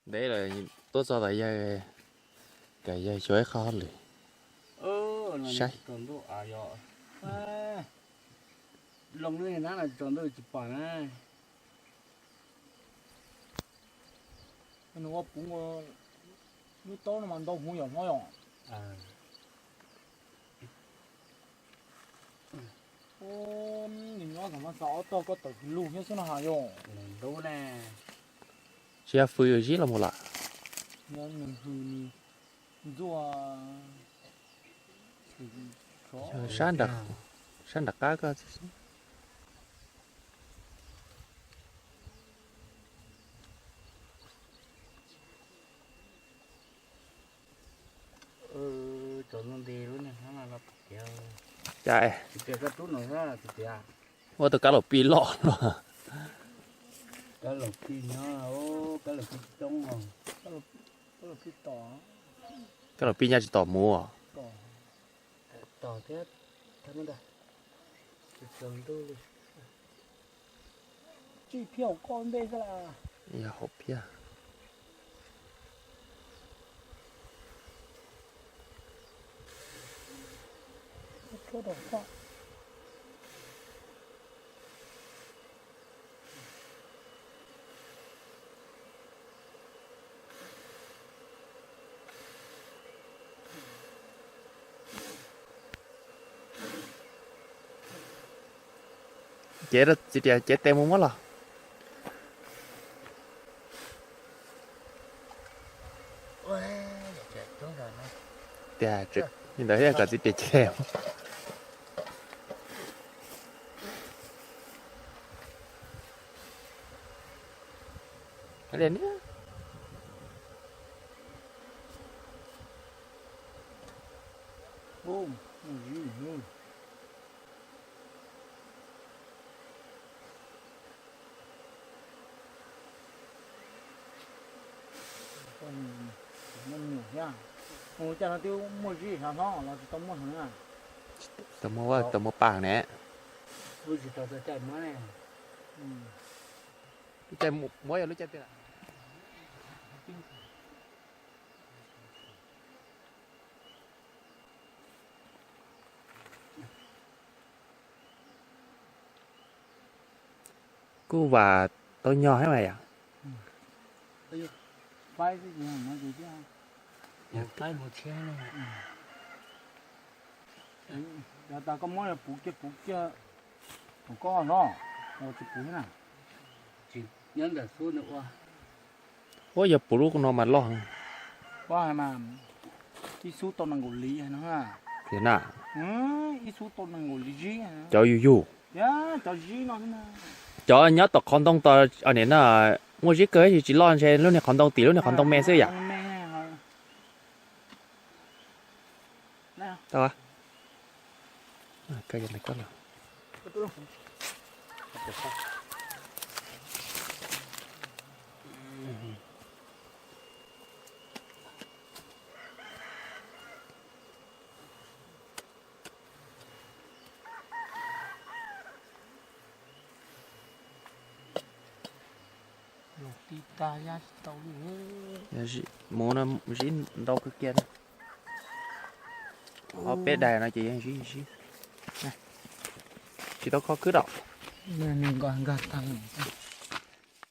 Ntev lawm, tuaj txog tom yawg, kom yawg xyuas ib qho lwm saib. Loo lub na, tsaus ntuj tsis pom na. Nws ua puv lub taub no mas ntau hwv yom hlob yom. Nws nyob tom no xav ob tog koj tawm tsis lug thiab xwb no has yom. Tsis yog fws zib los mus lawm. Nws hws nws ntxuaj sab nram qab koj. Cas ua tus kab laum pij loj no. Kab laum pij nyaj tsis tom mus. Yog hauv phiaj. Cev txiv riam cev tes mus muab los. Tiag, li ntawd thiaj kom txiv riam cev tes. Mus cas no twb muaj zib hlob hlob los tsis tau muaj heev na. Tsis tau muaj, tau muaj paj ne. Lub tsis tau txog caij muab ne. Lub caij muab yog lub caij twg? Kuj vam tau nyog thiab mas yom. Yav tas koj muab puv kiag puv kiag, koj hlob, tsis puv thiab na. Ua yog puv lub no mas loj heev. Ib xub tau nees nkaum li no. Tiag na. Ib xub tau nees nkaum li zib. Cov yug yug. Cov zib no. Cov nyob tom qhov ntoo tod, muaj zib kawg tab sis tsis loj ntshe lub niag qhov ntoo tim lub niag qhov ntoo me xwb yom. Tau. Mus no zib ntau kawg kiag na. Ob peb daim no ces yeej zib zib. Tsis tau kho khwb dom. Nkag tag.